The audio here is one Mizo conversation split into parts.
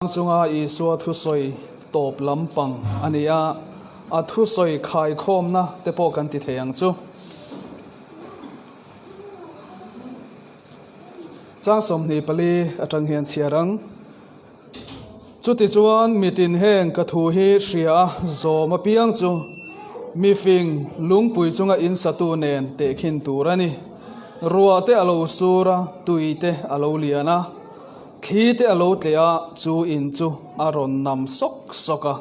Chunga Isua thusawi tawp lampang a ni a, a thusawi khaikhawmna te pawh kan ti thei ang chu. Chang 24 atang hian chhiar ang. Chutichuan mitin heng ka thu hi hria a zawm apiang chu mifing lungpui chunga insatu nen tehkhin tur a ni. Ruah te a lo sur a, tui te a lo lian a. Thli te a lo tleh a, chu in chu a rawn nam sawk sawk a.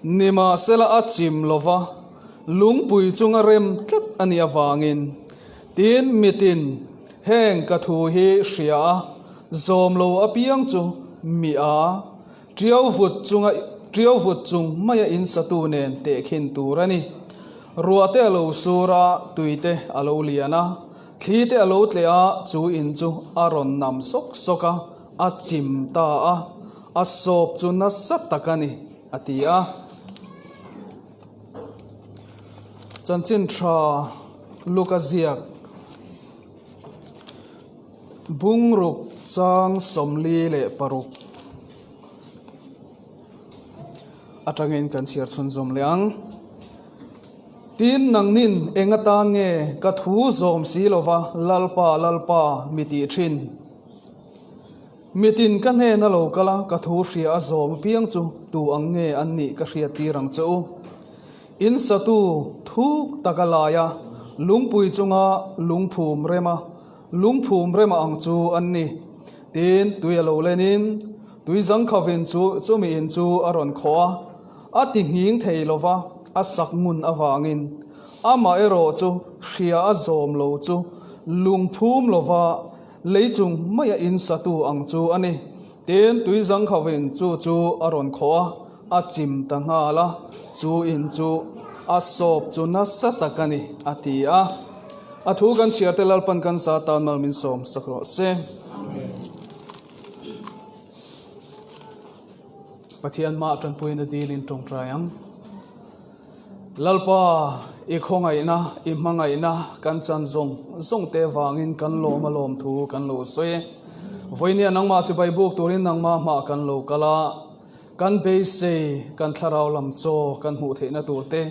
Nimahsela a chim lo va, lungpui chunga rem tlat a nih avangin, tin mitin heng ka thu hi hria a, zawm lo apiang chu mi a, tiau vut chunga tiau vut chung maia in satu nen tehkhin tur a ni. Ruah te a lo sur a, tui te a lo lian a, Thli te a lo tleh a, chu in chu a rawn nam sawk sawk a, a chim ta a, a sawp chu nasa tak a ni, a ti a. Chanchin tha Luka ziak bungruk chang 46 atangin kan chhiar chhunzawm leh ang. Tin, nangnin eng atan nge ka thu zawm si lova Lalpa, Lalpa, mi tih thin? Mitin ka hnena lo kal a, ka thu hria a zawm apiang chu tu ang nge an nih ka hriat tir ang che u. In satu thuk taka laia lungpui chunga lungphum rema lungphum rema ang chu an ni. Tin, tui a lo lenin tui zangkhavin chu chumi in chu a rawn khawh a. A ti nghing thei lo va, a sak ngun avangin. Amaherawh chu hria a zawm lo chu lungphum lo va, leichung maia in satu ang chu a ni. Tin, tuizangkhavin chu chu a rawn khawh a, a chim ta nghal a, chu in chu a sawp chu nasa tak a ni, a ti a. A thu kan chhiar te Lalpan kan za tan mal min sawm sak rawh se. Pathian mah tanpuina dilin tawngtai ang. Lalpa, i khawngaihna, i hmangaihna kan chan zawng zawng te vangin kan lawm a lawm thu kan lo sawi e. Vawinia nangmah chibai buk turin nangmah hmah kan lo kal a, kan beisei, kan thlarau lam chaw kan hmuh theihna tur te,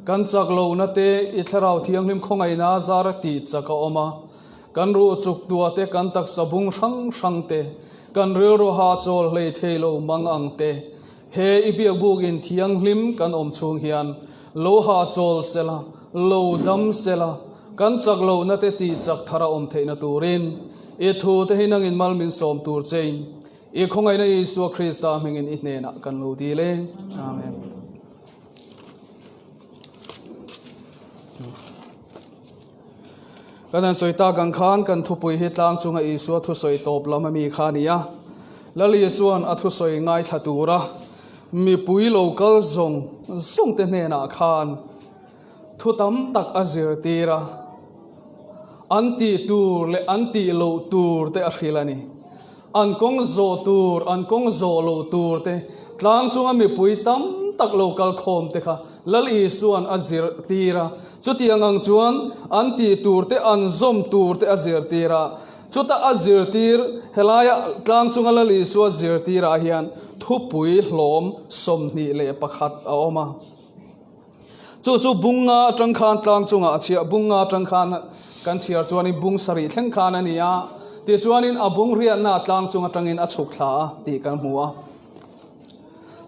kan chak lohna te i thlarau thianghlim khawngaihna a zar a tih chak a awm a. Kan ruh chuk tua te, kan taksa bung hrang hrang te, kan rilru ha chawl hlei thei lo mang ang te, he i biakbuk in thianghlim kan awm chhung hian lo ha chawl sela, lo dam sela, kan chak lohna te tih chak thar a awm theihna turin i thu te hi nangin mal min sawm tur chein i khawngaihna Isua Krista hmingin i hnenah kan lo dil e. Amen. Kan han sawi tak ang khan kan thupui hi tlang chunga Isua thusawi tawp lam a mi kha a ni a. Lal Isua'n a thusawi ngaithla tura mipui lo kal zawng zawng te hnenah khan thu tam tak a zirtir a, an tih tur leh an tih loh tur te a hrilh a ni. An kawng zawh tur, an kawng zawh loh tur te, tlang chunga mipui tam tak lo kal khawm te kha Lal Isua'n a zirtir a. Chutiang ang chuan an tih tur te, an zawm tur te a zirtir a. Chuta a zirtir, helaia tlang chunga Lal Isua zirtirah hian thupui hlawm 21 a awm a. Chu chu bunga atang khan tlang chungah a chhiah, bunga atang khan kan chhiar chuanin bung sarih thleng khan a ni a, tichuanin a bung riatna tlang chung atangin a chhuk thla a tih kan hmu a.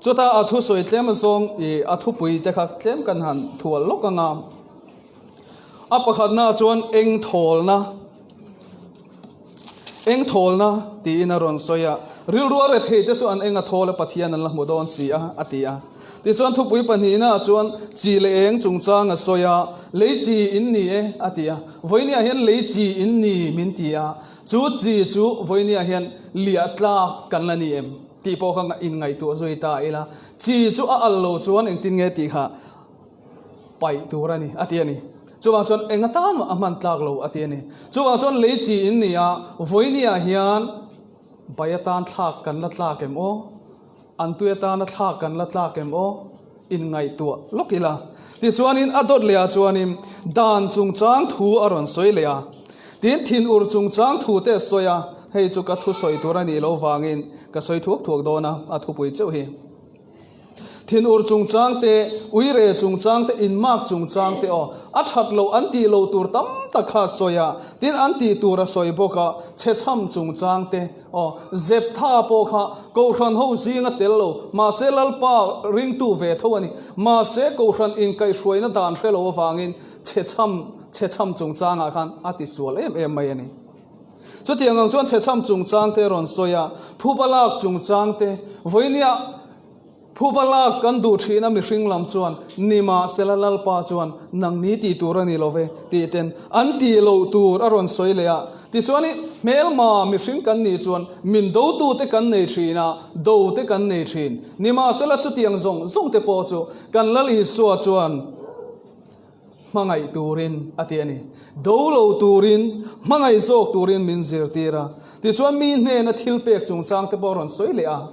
Chuta a thusawi tlem azawng ih a thupui te kha tlem kan han thual lawk ang a. A pakhatna chuan eng thawlna. Eng thawlna? tiin a rawn sawi a. Rilru a rethei te chu an eng a thawl a, Pathian an la hmu dawn si a, a ti a. Tichuan thupui pahnihna chuan chi leh eng chungchang a sawi a, Lei chi in ni e, a ti a. Vawinia hian lei chi in ni min ti a, chu chi chu vawinia hian liah tlak kan la ni em tih pawh kha inngaihtuah zui ta ila. Chi chu a al lo chuan engtin nge tih kha paih tur a ni, a ti a ni. Chuvang chuan eng atan mah a hman tlak lo, a ti a ni. Chuvang chuan lei chi in ni a, vawinia hian bai atan thlak kan la tlak em aw? An tui atana thlak kan la tlak em aw? Inngaihtuah lawk ila. Tichuanin a dawt leh ah chuanin dan chungchang thu a rawn sawi leh a. Tin, thinur chungchang thu te a sawi a. Hei chu ka thusawi tur a nih loh vangin ka sawi thuak thuak dawn a, a thupui chauh hi. Thinur chungchang te, uire chungchang te, inmak chungchang te aw, a that loh an tih loh tur tam tak kha a sawi a, tin an tih tur a sawi bawk a, chhechham chungchang te aw, Zeptha pawh kha Kohhran ho zinga tel lo, mahse Lalpa ringtu ve tho a ni, mahse Kohhran inkaihhruaina dan hre lo avangin chhechham chhechham chungchangah khan a tisual em em mai a ni. Chutiang ang chuan chhechham chungchang te rawn sawi a, phuba lak chungchang te, vawinia phuba lak kan duh thin a mihring lam chuan nimahsela Lalpa chuan nang ni tih tur a ni lo ve tih ten an tih loh tur a rawn sawi leh a. Tichuan i hmelma mihring kan nih chuan min dotu te kan nei thin a, do te kan nei thin. Nimahsela chutiang zawng zawng te pawh chu kan Lal Isua chuan Hmangaih turin a ti a ni. Do lo turin, hmangaih zawk turin min zirtir a. Tichuan mi hnena thil pek chungchang te pawh a rawn sawi leh a.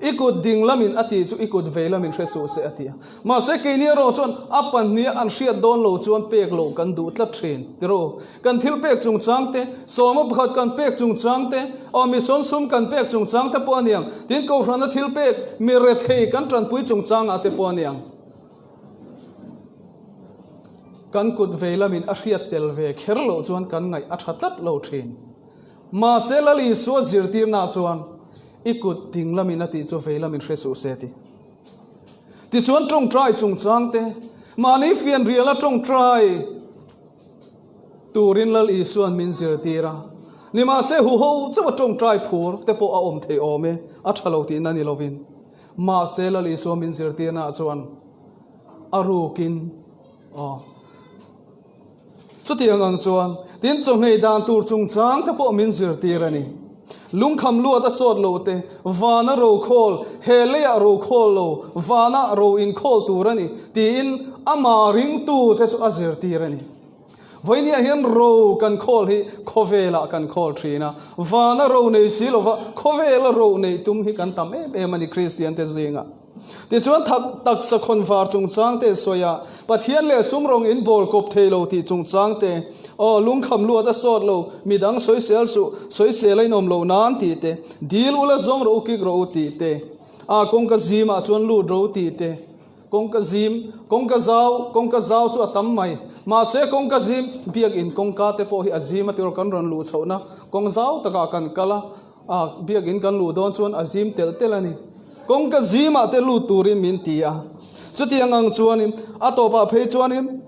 I kut ding lamin a tih chu i kut vei lamin hre suh se a ti a. Mahse keini erawh chuan a pahnih an hriat dawn lo chuan pek loh kan duh tlat thin. Tiro, kan thil pek chungchang te, sawma pakhat kan pek chungchang te, aw mi sawn sum kan pek chungchang te pawh a niang. Tin, Kohhrana thil pek, mi rethei kan tanpui chungchangah te pawh a niang. Kan kut vei lamin a hriat tel ve kher loh chuan kan ngaih a tha tlat lo thin. Mahse Lal Isua zirtirna chuan i kut ding lamin a tih chu vei lamin hre suh se ti. Tichuan tawngtai chungchang te, mahni fianriala tawngtai turin Lal Isuan min zirtir a. Nimahse huho chauha tawngtai phur te pawh a awm thei awm e, a tha lo tihna ni lovin. Mahse Lal Isua min zirtirnaah chuan a rukin aw chutiang ang chuan tin chawhmeh dan tur chungchang te pawh min zirtir a ni. Lungkham luat a sawt lo te, vana ro khawl, he leiah ro khawl lo, vana ro inkhawl tur a ni tiin ama ringtu te chu a zirtir a ni. Vawinia hian ro kan khawl hi khawvelah kan khawl thin a, vana ro nei si lova khawvela ro neih tum hi kan tam em em a ni Kristian te zingah. Tichuan thak taksa khawn var chungchang te sawi a, Pathian leh sum rawng in bawl kawp thei lo tih chungchang te, aw lungkham luat a sawt lo, midang sawisel suh, sawisel a inawm loh nan tih te, dil ula zawng rawh u kik rawh u tih te, a kawngka zimah chuan lut ro tih te, Kawngka zim, kawngka zau, kawngka zau chu a tam mai. Mahse kawngka zim, biakinn kawngka te pawh hi a zim a tirh kan rawn luh chhohna kawng zau takah kan kal a, a biakinn kan luh dawn chuan a zim telh telh a ni. Kawngka zimah te lut turin min ti a. Chutiang ang chuanin a tawpah phei chuanin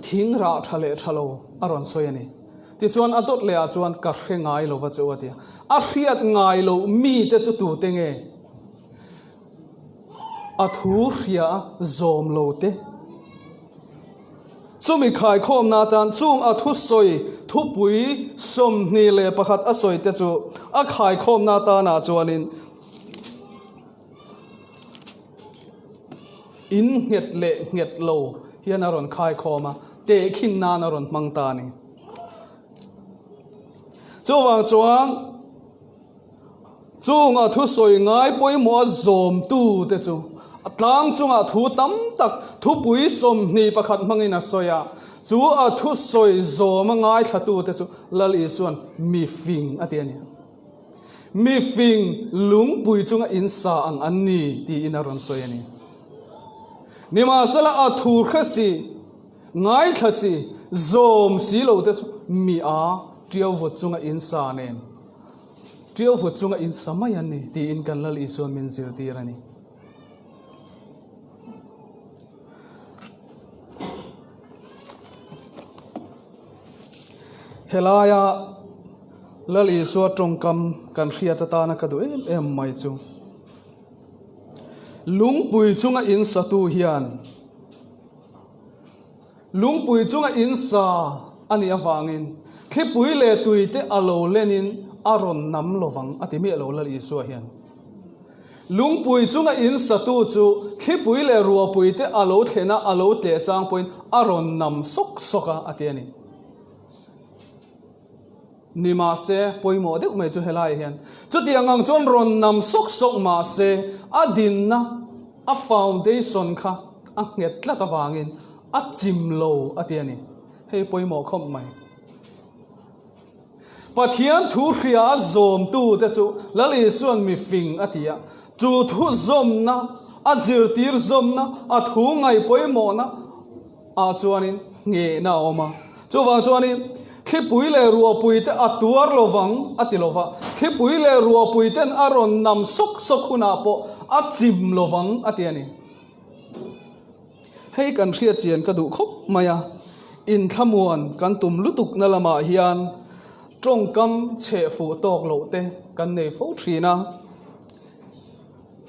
thing rah tha leh tha lo a rawn sawi a ni. Tichuan a dawt lehah chuan ka hre ngai lova chu a ti a. A hriat ngai loh mite chu tute nge? A thu hria zawm lo te. Chumi khaikhawmna atan chung a thusawi thupui 21 a sawi te chu a khaikhawmna atanah chuanin in nghet leh nghet lo hian a rawn khaikhawm a, tehkhin nan a rawn hmang ta a ni. Chuvang chuan. Chung a thusawi ngai pawimawh a zawmtu te chu a tlang chungah thu tam tak thupui 21 hmangin a sawi a, chu a thusawi zawm a ngaithlatu te chu Lal Isuan mi fing a ti a ni. Mi fing lungpui chunga in sa ang an ni tiin a rawn sawi a ni. Nimahsela a thu hre si, ngaithla si, zawm si lo te chu mi a tiau vut chunga in sa nen Ṭiau vut chunga in sa mai an ni tiin kan Lal Isuan min zirtir a ni. Helaia Lal Isua ṭawngkam kan hriat atana ka duh em em mai chu lungpui chunga in satu hian Lungpui chunga in sa a nih avangin thlipui leh tui te a lo lenin a rawn nam lovang a ti miah lo Lal Isua hian. Lungpui chunga in satu chu thlipui leh ruahpui te a lo thlen a, a lo tleh chang pawhin a rawn nam sawk sawk a a ti a ni. Ni mahse, pawimawh deuh mai chu helaiah hian chutiang ang chuan rawn nam sawk sawk mahse a dinna, a foundation kha a nghet tlat avangin a chim lo a ti a ni. Hei pawimawh khawp mai. Pathian thu hria a zawmtu te chu Lal Isua'n mi fing a ti a. Chu thu zawmna, a zirtir zawmna, a thu ngaihpawimawhna ah chuanin nghehna a awm a. Chuvang chuanin thlipui leh ruahpui te a tuar lovang a ti lova, thlipui leh ruahpui ten a rawn nam sawk sawk hunah pawh a chim lovang a ti a ni. Hei kan hriat chian ka duh khawp mai a, inthlamuan kan tum lutukna lamah hian tawngkam chheh fuh tawk loh te kan nei fo thin a,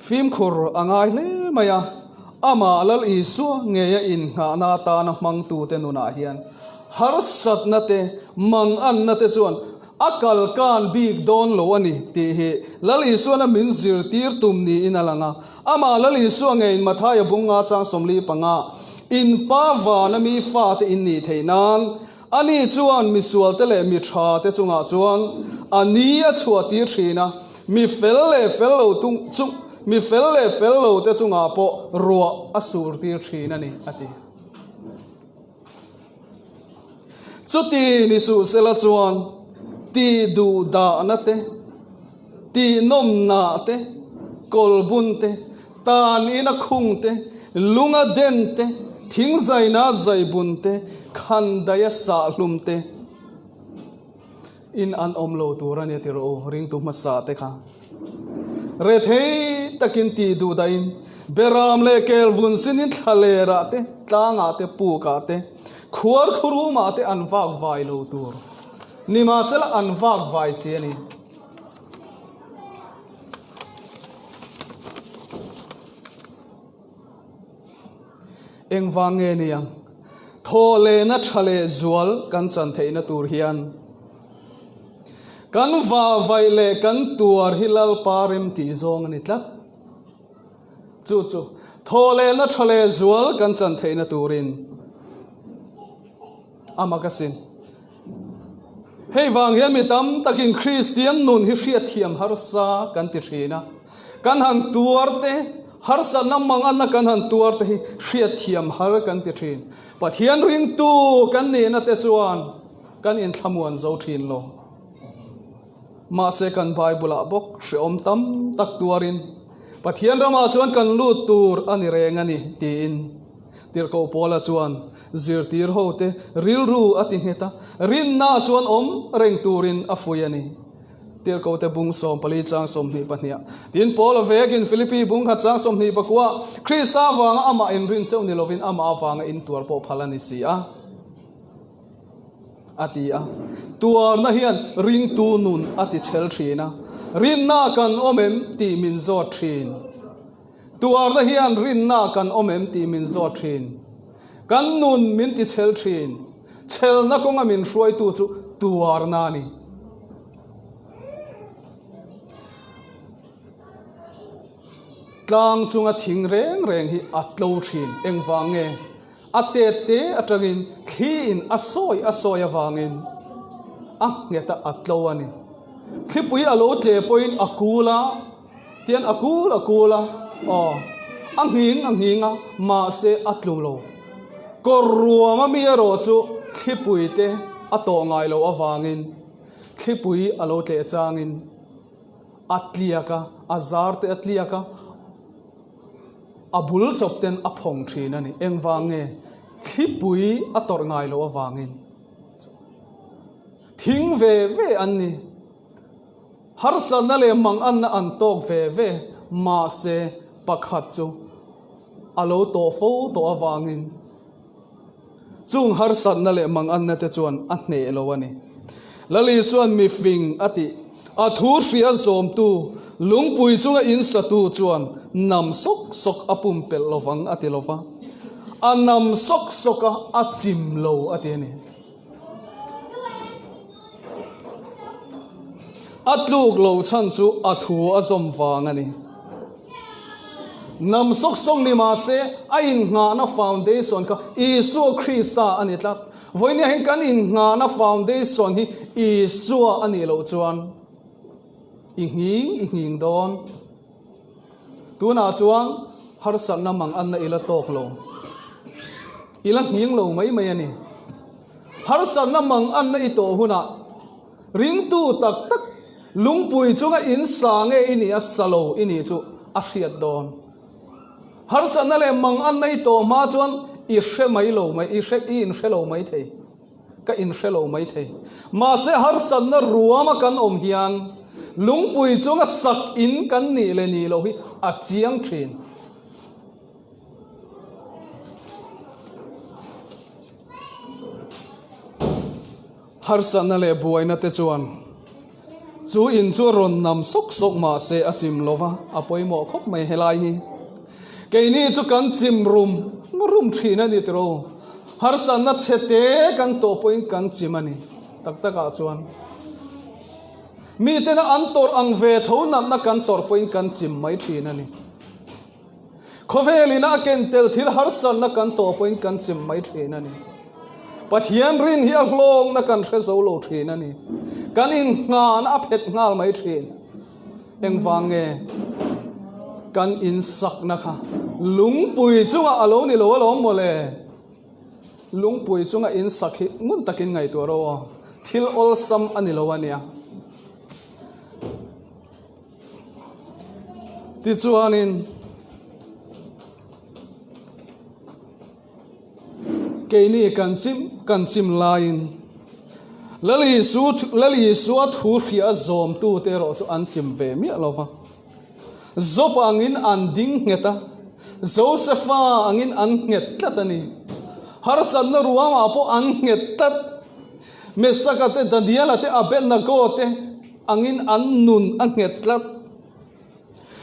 fimkhur a ngai hle mai a, amah Lal Isua ngeia innghahna atana hmangtute nunah hian harsatna te, manganna te chuan A kal kan bik dawn lo a ni tih hi Lal Isuana min zirtir tum niin a lang a. Amah Lal Isua ngeiin Mathaia bunga chang 45, In pa vana mi fate in nih theih nan, ani chuan mi sualte leh mi thate chungah chuan a ni a chhuah tir thin a, mi fel leh fel lo tung chung mi fel leh fel lote chungah pawh ruah a sur tir thin a ni, a ti. Chuti ni suh sela chuan tih duh dahna te, tih nawmna te, kawlbun te, tan ina khung te, lunga den te, thingzaina zaibun te, khandaia sahhlum te in an awm lo tur a ni ti rawh u, ringtu hmasa te kha. Rethei takin tih duh dahin Beram leh kel vun sinin thlalerah te, tlangah te, pukah te, khuar khurumah te an vak vai lo tur. Nimahsela an vak vai si a ni. Engvang nge ni ang? Thaw lehna tha leh zual kan chan theihna tur hian kan vahvaih leh kan tuar hi Lalpa rem tih zawng a ni tlat. Chu chu thaw lehna tha leh zual kan chan theihna turin a mak asin. Hei vang hian mi tam takin Kristian nun hi hriatthiam harsa kan ti thin a. Kan han tuar te, harsatna manganna kan han tuar te hi hriatthiam har kan ti thin. Pathian ringtu kan nihna te chuan kan inthlamuan zo thin lo. Mahse kan Bible-ah bawk hrehawm tam tak tuarin Pathian ramah chuan kan lut tur a ni reng a ni tiin Tirhkoh Paula chuan zirtir hote rilru a ti nghet a, rinna chuan awm reng turin a fuih a ni. Tirhkohte bung 14 chang 22ah Tin, Paula vekin Philippi bung khat chang 29ah Krista avanga amah inrin cheuh ni lovin amah avanga intuar pawh phal a ni si a, a ti a. Tuarna hian ringtu nun a ti chhel thin a, rinna kan awm em tih min zawt thin. Tuarna hian rinna kan awm em tih min zawt thin. Kan nun min ti chhel thin. Chhelna kawnga min hruaitu chu tuarna a ni. Tlang chunga thing reng reng hi a tlo thin. Engvang nge? A tet te atangin thliin a sawi a sawi avangin a nghet a, a tlo a ni. Thlipui a lo tle pawhin a kul a. Tian a kul a kul a, aw, a nghing a nghing a, mahse a tlu lo. Kawr ruam a mi erawh chu thlipui te a tawh ngai loh avangin thlipui a lo tleh changin a tliak a, a zar te a tliak a, a bul chawp ten a phawng thin a ni. Engvang nge? Thlipui a tawrh ngai loh avangin. Thing ve ve an ni. Harsatna leh manganna an tawk ve ve, mahse pakhat chu a lo tawh fo tawh avangin chung harsatna leh manganna te chuan a hneh lo a ni. Lal Isua'n mi fing a tih, a thu hria zawmtu, lungpui chunga insatu chuan nam sawk sawk a pumpelh lovang a ti lova, a nam sawk sawk a, a chim lo a ti a ni. A tluk lo chhan chu a thu a zawm vang a ni. Nam sawk sawk ni mah se a innghahna foundation kha Isua Krista a ni tlat. Vawinia hian kan innghahna foundation hi Isua a nih loh chuan i nghing i nghing dawn. Tunah chuan harsatna mang anna i la tawk lo. I la nghing lo mai mai a ni. Harsatna mang anna i tawh hunah. Ringtu tak tak lungpui chunga in sa nge i nih a sa lo i nih chu a hriat dawn. Harsatna leh mang an nei tawh hma chuan i hre mai lo mai, i hre, i inhre lo mai thei. Ka inhre lo mai thei. Mahse harsatna ruama kan awm hian lungpui chunga sak in kan nih leh nih loh hi a chiang thin. Harsatna leh buaina te chuan chu in chu rawn nam sawk sawk mah se a chim lo va, a pawimawh khawp mai helai hi. Keini chu kan chim rum rum thin a ni tiro. Harsatna chhe te kan tawh pawhin kan chim a ni tak takah chuan. Mitena an tawrh ang ve tho natna kan tawrh pawhin kan chim mai thin a ni. Khawvelin a ken tel thil harsatna kan tawh pawhin kan chim mai thin a ni. Pathian rin hi a hlawkna kan hre zo lo thin a ni. Kan innghan a phet nghal mai thin. Engvang nge kan insakna kha lungpui chungah a lo ni lo alawm mawle. Lungpui chunga insak hi ngun takin ngaihtuah rawh aw. Thil awlsam a ni lo a nia. Tichuanin, keini kan chim kan chim laiin Lal Isu Lal Isua thu hria zawmtute erawh chu an chim ve miah lo va. Job angin an ding nghet a, Josefa angin an nghet tlat a ni. Harsatna ruangah pawh an nghet tlat. Mesaka te, Daniela te, Abednego te angin an nun a nghet tlat.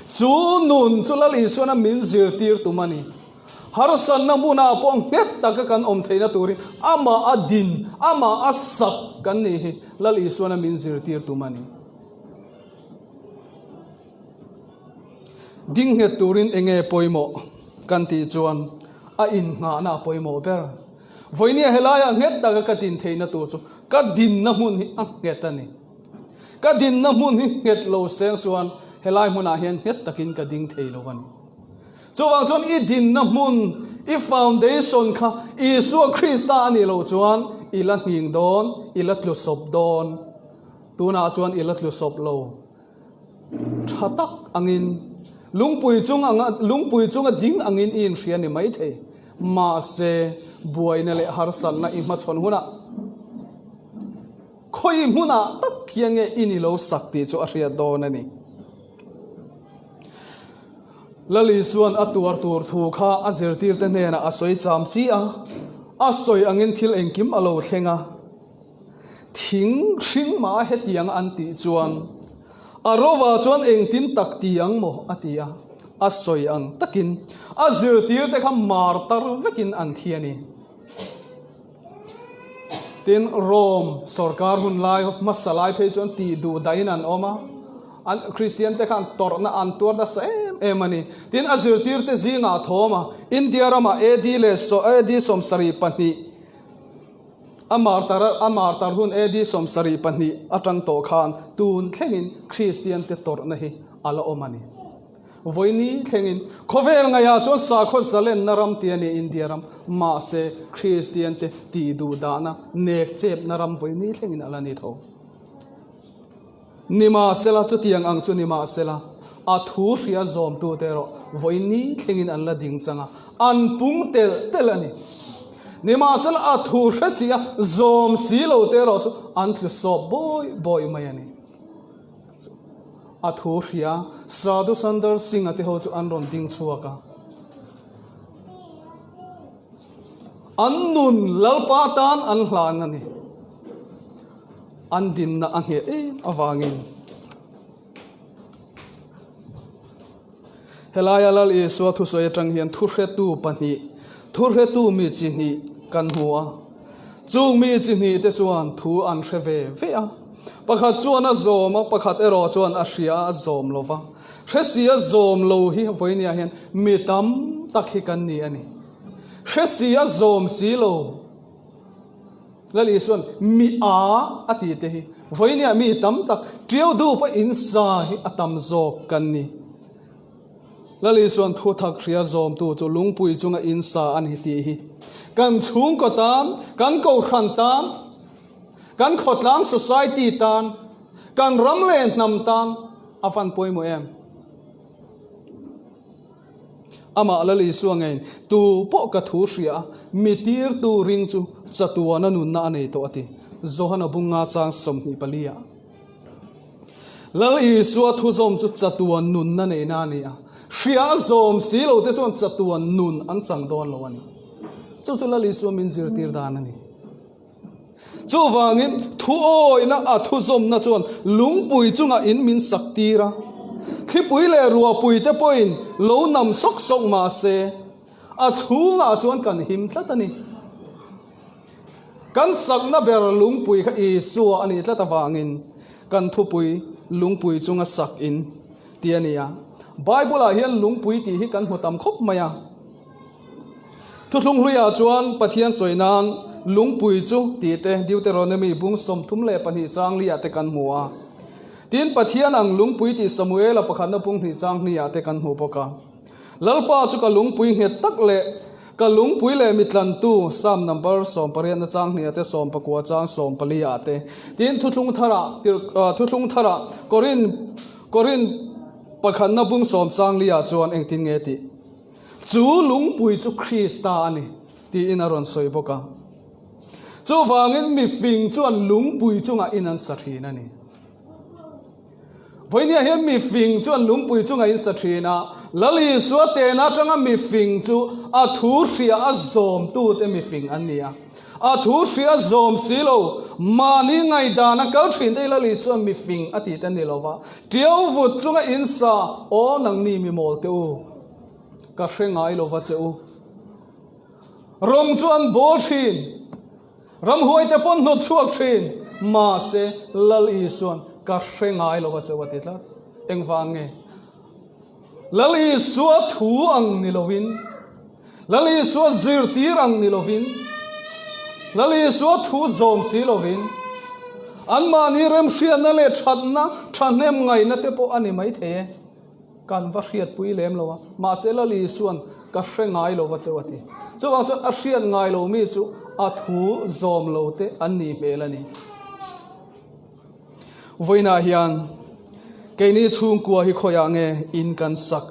Chu nun chu Lal Isuana min zirtir tum a ni. Harsatna hmunah pawh nghet taka kan awm theihna turin amah a din, amah a sak kan nih hi Lal Isuana min zirtir tum a ni. Ding nghet turin enge pawimawh kan tih chuan a innghahna a pawimawh ber. Vawinia helaiah nghet taka ka din theihna tur chu ka dinna hmun hi a nghet a ni. Ka dinna hmun hi nghet lo seng chuan helai hmunah hian nghet takin ka ding thei lo a ni. Chuvang chuan i dinna hmun, i foundation kha Isua Krista a nih loh chuan i la nghing dawn, i la tlu sawp dawn. Tunah chuan i la tlu sawp lo. Tha tak angin, lungpui chung anga, lungpui chunga ding angin i inhria ni maithei. Mahse, buaina leh harsatna i hmachhawn hunah, Khawi hmunah tak hian nge i ni lo sak tih chu a hriat dawn a ni. Lal Isua'n a tuar tur thu kha a zirtirte hnenah a sawi cham chi a, a sawi angin thil engkim a lo thleng a. Thing hring mah hetiang an tih chuan a rova chuan engtin tak ti ang maw a ti a, a sawi ang takin a zirtirte kha martar vekin an thi a ni. Tin, Rome sorkar hun lai hmasa lai phei chuan tih duh dahin an awm a, an Kristian te khan tawrhna an tuar nasa em em a ni. Tin, a zirtirte zingah a thawm a, India ramah AD leh AD 72 a martar a martar hun AD 72 atang tawh khan tun thlengin Kristian te tawrhna hi a la awm a ni. Vawiini thlengin khawvel ngaihah chuan sakhaw zalenna ram ti a ni India ram, mahse Kristian te tih duh dahna nek chepna ram vawiini thlengin a la ni tho. Nimahsela chutiang ang chu nimahsela a thu hria zawmtute erawh vawiini thlengin an la ding chang a, an pung telh telh a ni. Nimahsela a thu hre si a zawm si lo te erawh chu an tlu sawp bawi bawi mai a ni. A thu hria, Sadhu Sundar Singh-a te ho chu an rawn ding chhuak a. An nun Lalpa tan an hlan a ni. An dinna a ngheh em avangin. Helaia Lal Isua thusawi atang hian thuhretu pahnih, thuhretu mi chi hnih kan hmu a. Chung mi chi hnih te chuan thu an hre ve ve a. Pakhat chuan a zawm a, pakhat erawh chuan a hria a zawm lo va. Hre si a zawm lo hi vawinia hian mi tam tak hi kan ni a ni. Hre si a zawm si lo. Lal Isua'n mi a a ti te hi vawinia mi tam tak ṭiau dup a insa hi a tam zawk kan ni. Lal Isua'n thu thak hria zawmtu chu lungpui chunga insa a ni tih hi kan chhungkaw tan, kan kohhran tan, Kan khawtlang society tan, kan ram leh hnam tan a van pawimawh em? Amah Lal Isua ngeiin, Tu pawh ka thu hria a, mi tirtu ring chu chatuana nunna a nei tawh a ti, Johana bunga chang 24 ah. Lal Isua thuzawm chu chatuan nunna neihna a ni a, hria a zawm si lo te chuan chatuan nun an chang dawn lo a ni. Chu chu Lal Isua min zirtir dan a ni. Chuvangin thuawihna a thuzawmna chuan lungpui chungah in min sak tir a, thlipui leh ruahpui te pawhin lo nam sawk sawk mah se, a chhungah chuan kan him tlat a ni. Kan sakna ber lungpui kha Isua a nih tlat avangin kan thupui lungpui chunga sak in ti a ni a. Bible-ah hian lungpui tih hi kan hmu tam khawp mai a. Thuthlung hluiah chuan Pathian sawi nan lungpui chu tih te Deuteronomy bung 32 chang liah te kan hmu a. Tin, Pathian ang lungpui tih Samuela pakhatna bung hnih chang hniah te kan hmu bawk a. Lalpa chu ka lungpui nghet tak leh Ka lungpui leh mitlantu Psalm number 18 na chang hnih ah te 19 chang 14 ah te tin thuthlung tharah thuthlung tharah Korin Korin pakhatna bung sawm chang li ah chuan engtin nge tih chu lungpui chu Krista a ni tiin a rawn sawi bawk a. Chuvangin mifing chuan lungpui chungah in an sa thin a ni. Vawinia hian mifing chuan lungpui chungah in sa thin a, Lal Isua tena atanga mifing chu a thu hria a zawmtute mifing an ni a. A thu hria a zawm si lo, mahni ngaihdan a kal thin te hi Lal Isua mifing a tih te ni lo va. Tiau vut chunga in sa, Aw nangni mi mawl te u, ka hre ngai lo va che u. Rawng chu an bawl thin. Ramhuaite pawn hnawt chhuak thin, mahse Lal Isuan ka hre ngai lo a cheu a ti tlat. Engvang nge? Lal Isua thu ang ni lovin, Lal Isua zirtir ang ni lovin, Lal Isua thu zawm si lovin, anmahni remhriatna leh thatna, thahnem ngaihna te pawh a ni maithei e. Kan va hriatpui lem lo a, mahse Lal Isuan ka hre ngai lo va cheu a ti. Chuvang chuan a hriat ngai lo mi chu a thu zawm lo te an nih hmel a ni. Vawiinah hian keini chhungkua hi khawiah nge in kan sak?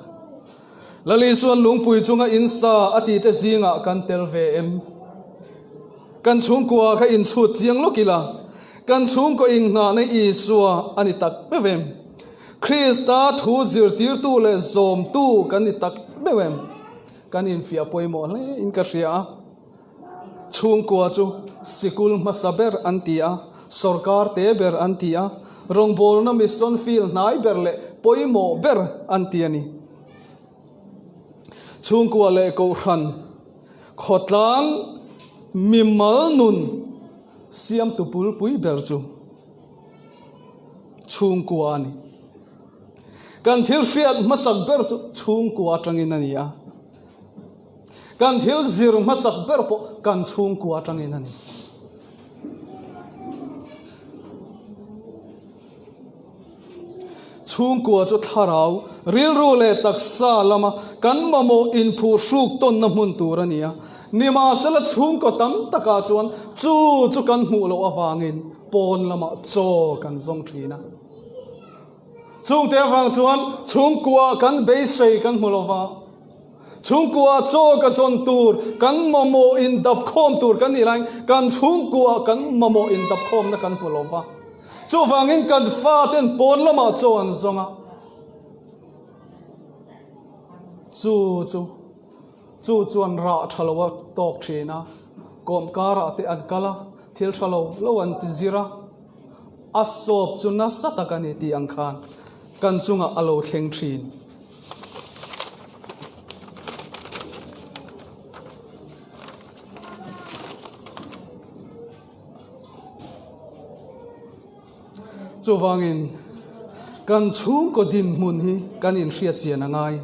Lal Isuan lungpui chunga in sa a tih te zingah kan tel ve em? Kan chhungkua kha inchhut chiang lawk ila, kan chhungkaw innghahna Isua a ni tak meuh em? Krista thu zirtirtu leh zawmtu kan ni tak meuh em? Kan infiah pawimawh hle in ka hria a. Chhungkua chu sikul hmasa ber an ti a, sawrkar te ber an ti a, rawngbawlna mission field hnai ber leh pawimawh ber an ti a ni. Chhungkua leh kohhran khawtlang mimal nun siamtu pulpui ber chu chhungkua a ni. Kan thil hriat hmasak ber chu chhungkua atangin a ni a. Kan thil zir hmasak ber pawh kan chhungkua atangin a ni. Chhungkua chu thlarau, rilru leh taksa lama kan mamawh inphuhruk tawnna hmun tur a ni a. Nimahsela chhungkaw tam takah chuan chu chu kan hmuh loh avangin pawn lamah chaw kan zawng thin a. Chhungte avang chuan chhungkua kan beisei kan hmu lova, chhungkua chaw ka zawn tur kan mamawh indapkhawm tur kan nih laiin kan chhungkua kan mamawh indapkhawmna kan hmu lova. Chuvangin kan faten pawn lamah chaw an zawng a, chu chu chu chuan rah tha lo a tawk thin a, kawmkarah te an kal a, thil tha lo lo an ti zir a, a sawp chu nasa tak a ni tih ang khan kan chungah a lo thleng thin. Chuvangin, kan chhungkaw dinhmun hi kan inhriat chian a ngai.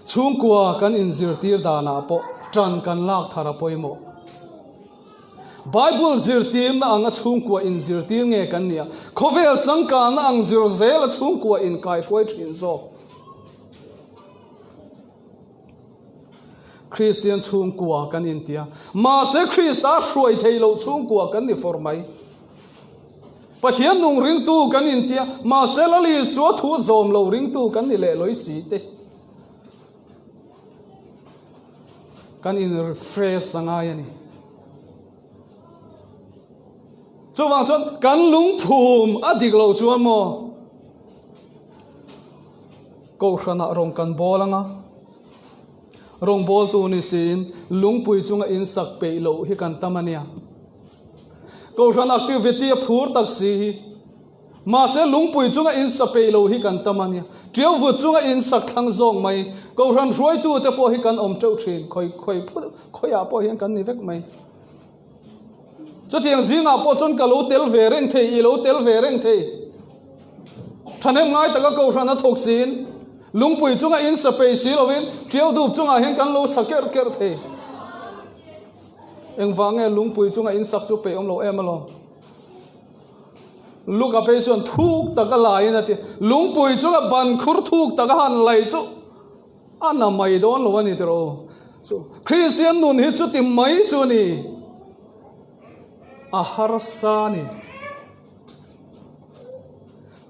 Chhungkua kan inzirtir danah pawh ṭan kan lak thar a pawimawh. Bible zirtirna anga chhungkua inzirtir nge kan nih a, khawvel changkanna ang zir zela chhungkua inkaihruai ṭhin zawk. Kristian chhungkua kan intia. Mahse Krista hruai thei loh chhungkua kan ni fawr mai. Pathian nung ringtu kan intia, mahse Lal Isua thu zawm lo ringtu kan ni leh lawi si te. Kan in refresh a ngai a ni. Chuvang chuan kan lungphum a dik loh chuan maw Kohhranah rawng kan bawl anga rawngbawltu ni siin lungpui chunga insak peih loh hi kan tam a nia. Kohhran activity a phur tak si hi mahse lungpui chunga insa peih loh hi kan tam a nia. Tiau vut chunga insak thlang zawk mai Kohhran hruaitute pawh hi kan awm teuh thin khawi khawi khawiah pawh hian kan ni vek mai. Chutiang zingah pawh chuan ka lo tel ve reng thei, i lo tel ve reng thei. Thahnem ngai taka Kohhran a thawk siin, lungpui chunga in sa peih si lovin tiau dup chungah hian kan lo sa kerh kerh thei. Engvang nge lungpui chunga in sak chu peih awm lo em alawm? Luka phei chuan thuk taka laiin a ti, lungpui chunga ban khur thuk taka han lai chu A na mai dawn lo a ni tiraw u. Chu Kristian nun hi chuti mai chu a ni. A harsa a ni.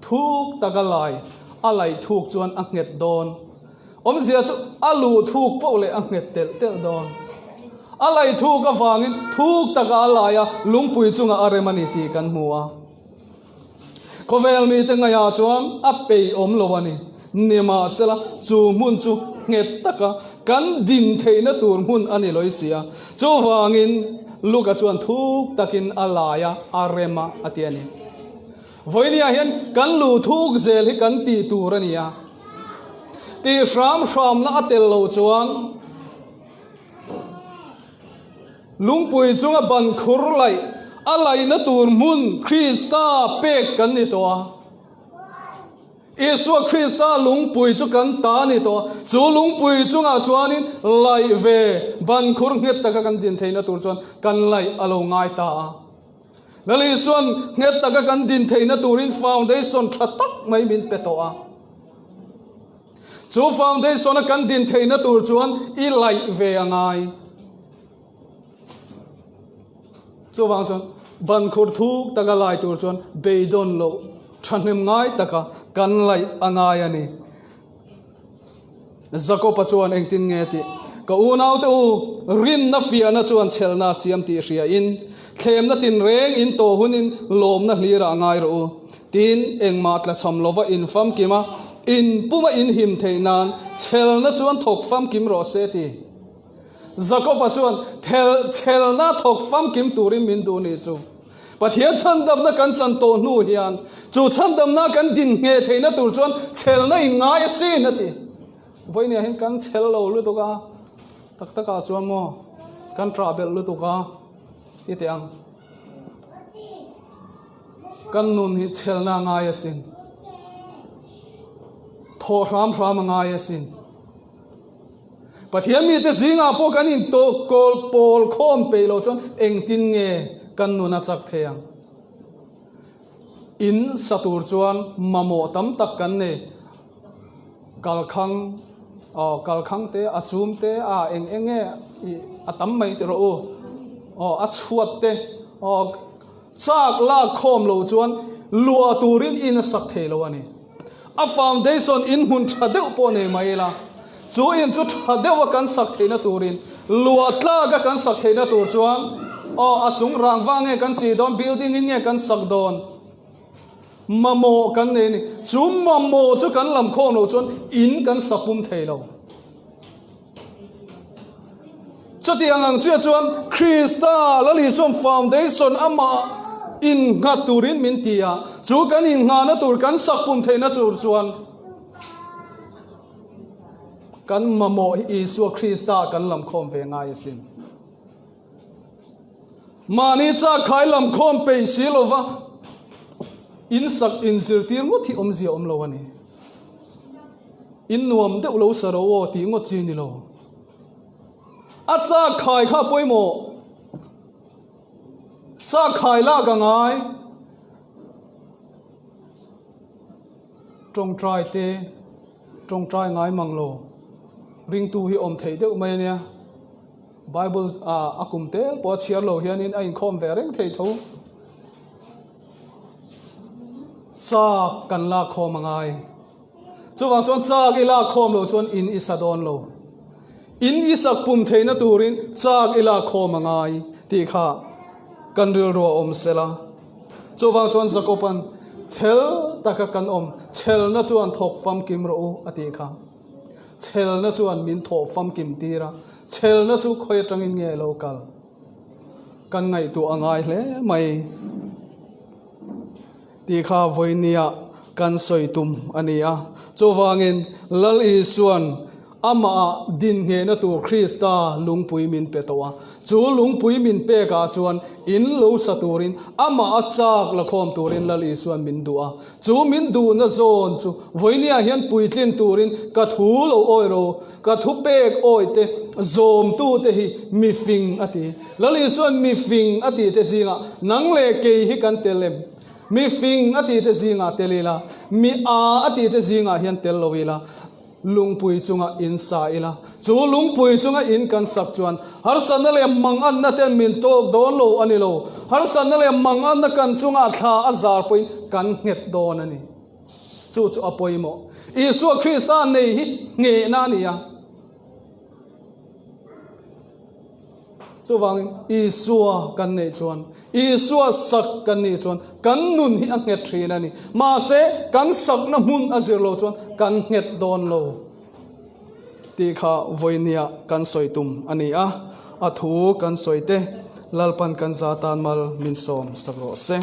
Thuk taka lai, a laih thuk chuan a nghet dawn. Awmzia chu a luh thuk poh leh a nghet telh telh dawn. A laih thuk avangin thuk taka a lai a, lungpui chungah a rem a ni tih kan hmu a. Khawvel mite ngaihah chuan a peih awm lo a ni. Nimahsela, chu hmun chu nghet taka kan din theihna tur hmun a ni lawih si a. Chuvangin, Luka chuan thuk takin a lai a, a rem a, a ti a ni. Vawinia hian kan luh thuk zel hi kan tih tur a ni a. Tih hram hramna a tel lo chuan Lungpui chunga ban khur laih a laihna tur hmun Krista pek kan ni tawh a. Isua Krista lungpui chu kan ta a ni tawh a. Chu lungpui chungah chuanin laih ve ban khur nghet taka kan din theihna tur chuan kan laih a lo ngai ta a. Lal Isua'n nghet taka kan din theihna turin foundation tha tak mai min pe tawh a. Chu foundation a kan din theihna tur chuan i laih ve a ngai. Chuvang chuan ban khur thuk taka lai tur chuan beidawn loh thahnem ngai taka kan laih a ngai a ni. Jakob-a chuan engtin nge tih? Ka unaute u, rinna fiahna chuan chhelna a siam tih hriain, thlemna tinreng in tawh hunin lawmna hlirah ngai rawh u. Tin, engmah tlachham lova in famkim a, in puma in him theih nan chhelna chuan thawk famkim rawh se ti. Jakob-a chuan thel chhelna thawk famkim turin min duh ni chu. Pathian chhandamna kan chan tawh hnu hian chu chhandamna kan din ngheh theihna tur chuan chhelna in ngai asin a ti. Vawinia hian kan chhel lo lutuk a, tak takah chuan maw kan ṭah belh lutuk a ti teh ang. Kan nun hi chhelna a ngai asin. Thawh hram hram a ngai asin. Pathian mite zingah pawh kan intawh pawl khawm peih loh chuan engtin nge kan nun a chak thei ang? In sa tur chuan mamawh tam tak kan nei. Kalkhang, aw kalkhang te, a chum te, a eng eng nge a tam mai ti rawh u. Aw a chhuat te, aw Chak lak khawm lo chuan luah turin in a sak thei lo a ni. A foundation in hmun tha deuh pawh nei mai ila, chu in chu tha deuha kan sak theihna turin, luah tlaka kan sak theihna tur chuan aw a chung rangva nge kan chi dawn, building in nge kan sak dawn, mamawh kan nei a ni. Chu mamawh chu kan lam khawm lo chuan in kan sa pum thei lo. Chutiang ang chiah chuan Krista Lal Isua'n foundation amah innghat turin min ti a, chu kan innghahna tur kan sak pum theihna tur chuan kan mamawh hi Isua Krista kan lamkhawm ve ngai asin. Mahni chak khai lamkhawm peih si lova insak inzirtir ngawt hi awmzia awm lo a ni. In nuam deuh lo sa ro aw tih ngawt chi ni lo. A chak khai kha pawimawh. Chak khai lak a ngai. Tawngtai te, tawngtai ngai mang lo. Ringtu hi awm theih deuh mai a nia. Bible a kum tel pawh a chhiar lo hianin a inkhawm ve reng thei tho. Chak kan lak khawm a ngai. Chuvang chuan chak i lak khawm lo chuan in i sa dawn lo. In i sak pum theihna turin chak i lak khawm a ngai tih kha kan rilru a awm sela. Chuvang chuan Jakoban chhel taka kan awm chhelna chuan thawk famkim rawh u a tih kha. Chhelna chuan min thawh famkim tir a, chhelna chu khawi atangin nge lo kal? Kan ngaihtuah a ngai hle mai tih kha vawinia kan sawi tum a ni a. Chuvangin Lal Isuan Amah din nghehna tur Krista lungpui min pe tawh a, chu lungpui min pekah chuan in lo sa turin Amah a chak la khawm turin Lal Isuan min duh a. Chu min duhna zawn chu vawinia hian puitlin turin ka thu lo awi ro, ka thu pek awi te, zawmtute hi mi fing a ti. Lal Isuan mi fing a tih te zingah nang leh kei hi kan tel em? Mi fing a tih te zingah tel ila, mi a a tih te zingah hian tel lo ila, Lungpui chunga in sa ila, chu lungpui chunga in kan sak chuan harsatna leh manganna ten min tawk dawn lo a ni lo. Harsatna leh manganna kan chungah thla a zar pawhin kan nghet dawn a ni. Chu chu a pawimawh. Isua Krista nei hi nghehna a ni a. Chuvangin Isua kan neih chuan, Isua sak kan nih chuan kan nun hi a nghet thin a ni. Mahse, kan sakna hmun a zir lo chuan kan nghet dawn lo tih kha vawinia kan sawi tum a ni a. A thu kan sawi te Lalpan kan za tan mal min sawm sak rawh se.